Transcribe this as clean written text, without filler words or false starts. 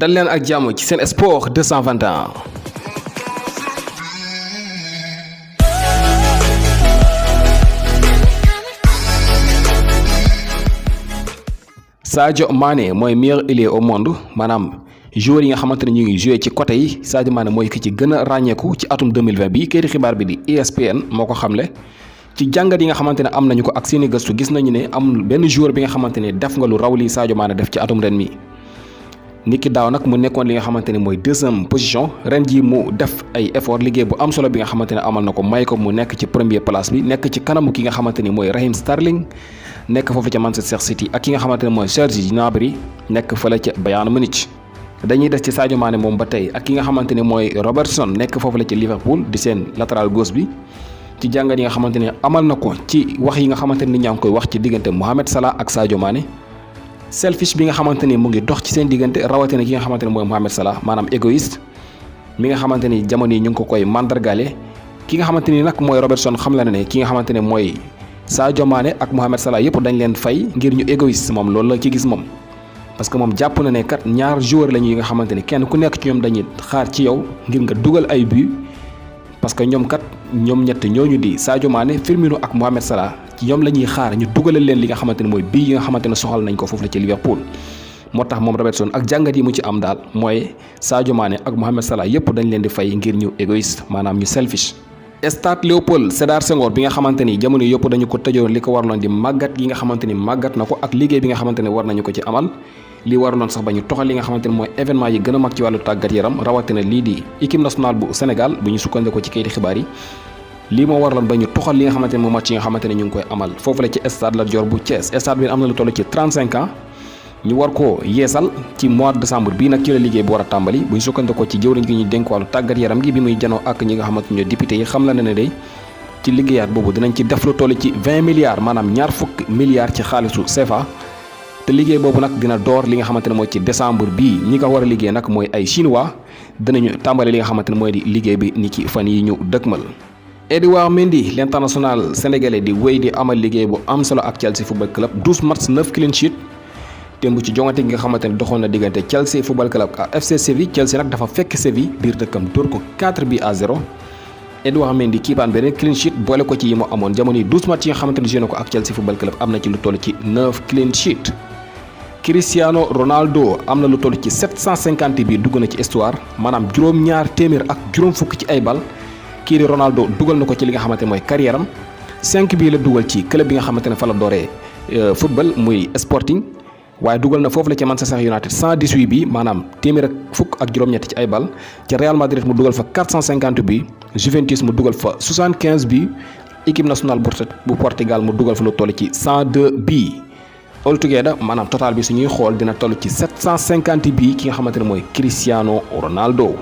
dal leen ak jàmm ci Sen Sport 221. Sadio Mané mooy meilleur ailier au monde maanaam joueur yi nga xamante ne ñu ngi joué ci côté yi Sadio Mané mooy ki ci gën a ràññeeku ci atum 2020 bi kayiti xibaar bi di ESPN moo ko xamle. ci jàngat yi nga xamante ne am nañu ko ak seeni gëstu gis nañu ne amul benn joueur bi nga xamante ne def nga lu raw li Sadio Mané def ci atum ren mi. niki daaw nag mu nekkoon li nga xamante ne mooy deuxième position ren ji mu def ay effort liggéey bu am solo bi nga xamante ne amal na ko may ko mu nekk ci première place bi nekk ci kanamu ki nga xamante ni mooy Raheem Sterling nekk foofu ca Manchester City ak ki nga xamante ne mooy Serge Gnabry nekk fële ca Bayern Munich. dañuy des ci Sadio Mané moom ba tey ak ki nga xamante ne mooy Robertson nekk foofu la ci Liverpool di seen latéral gauche bi. ci jàngat yi nga xamante ne amal na ko ci wax yi nga xamante ne ñaa ngi koy wax ci diggante Mohamed Salah ak Sadio Mané selfish bi nga xamante ni mu ngi dox ci seen diggante rawatina ki nga xamante ne mooy Mohamed Salah maanaam égoïste mi nga xamante ni jamono yi ñu ngi ko koy mandargaale ki nga xamante ni nag mooy Robertson xam la ne ki nga xamante ne mooy Sadio Mané ak Mohamed Salah yëpp dañ leen fay ngir ñu égoïste moom loolu la ci gis moom. parce que moom jàpp na ne kat ñaar joueur lañu yi nga xamante ni kenn ku nekk ci ñoom dañuy xaar ci yow ngir nga dugal ay but parce que ñoom ñett ñooñu di Sadio Mané Firmino ak Mohamed Salah ci ñoom la ñuy xaar ñu dugalal leen li nga xamante ne mooy bii yi nga xamante ne soxal nañ ko foofu la ci Liverpool. moo tax moom Robertson ak jàngat yi mu ci am daal mooy Sadio Mané ak Mohamed Salah yëpp dañ leen di fay ngir ñu égoïste maanaam ñu selfish. stade Léopold Sédar Senghor bi nga xamante ni jamono yëpp dañu ko tëjoon li ko warloon di màggat gi nga xamante ni màggat na ko ak liggéey bi nga xamante ne war nañu ko ci amal. li waraloon sax ba ñu toxal li nga xamante ne mooy événement yi gën a mag ci wàllu tàggat yaram rawatina lii di équipe nationale bu Sénégal bu ñu sukkandikoo ci kayiti xibaar yi lii moo waraloon ba ñu toxal li nga xamante ne moom match yi nga xamante ne ñu ngi koy amal foofu la ci stade Lat Dior bu Thiès stade bi am na lu toll ci 35 ans ñu war koo yeesal ci mois de décembre bii nag ci la liggéey bu war a tàmbali bu ñu sukkandikoo ci jëwriñ gi ñuy dénk wàllu tàggat yaram gi bi muy janoo ak ñi nga xamante ne député yi xam la ne day ci liggéeyaat boobu dinañ ci def lu toll ci 20 milliards maanaam ñaar fukki milliards ci xaalisu CFA. te liggéey boobu nag dina door li nga xamante ne mooy ci décembre bii ñi ko war a liggéey nag mooy ay chinois dinañu tàmbali li nga xamante ne mooy di liggéey bi ni ki fan yi ñu dëkkmal. Edouard Mendy l'international sénégalais di wéy di amal liggéey bu am solo ak Chelsea football club 12 matchs 9 clean sheet démb ci jongante gi nga xamante ne doxoon na diggante Chelsea football club ak FC Séville Chelsea nag dafa fekk Séville biir dëkkam dóor ko 4-0. Edouard Mendy kiipaan beneen clean sheet boole ko ci yi mu amoon jamono yi 12 matchs yi nga xamante ne joué na ko ak Chelsea football club am na ci lu toll ci 9 clean sheet. Cristiano Ronaldo am na lu toll ci 750 bi dugg na ci histoire maanaam juróom-ñaar téeméer ak juróom fukk ci ay bal kii di Ronaldo dugal na ko ci li nga xamante ne mooy carrière am 5 bii la dugal ci club bi nga xamante ne fa la dooree football muy Sporting waaye dugal na foofu la ci Manchester United 118 bi maanaam téeméer ak fukk ak juróom-ñett ci ay bal ci Real Madrid mu dugal fa 450 bi Juventus mu dugal fa 75 bi équipe nationale bu Portugal mu dugal fa lu toll ci 102 bi. all together maanaam total bi suñuy xool dina toll ci 750 bii ki nga xamante ne mooy Cristiano Ronaldo.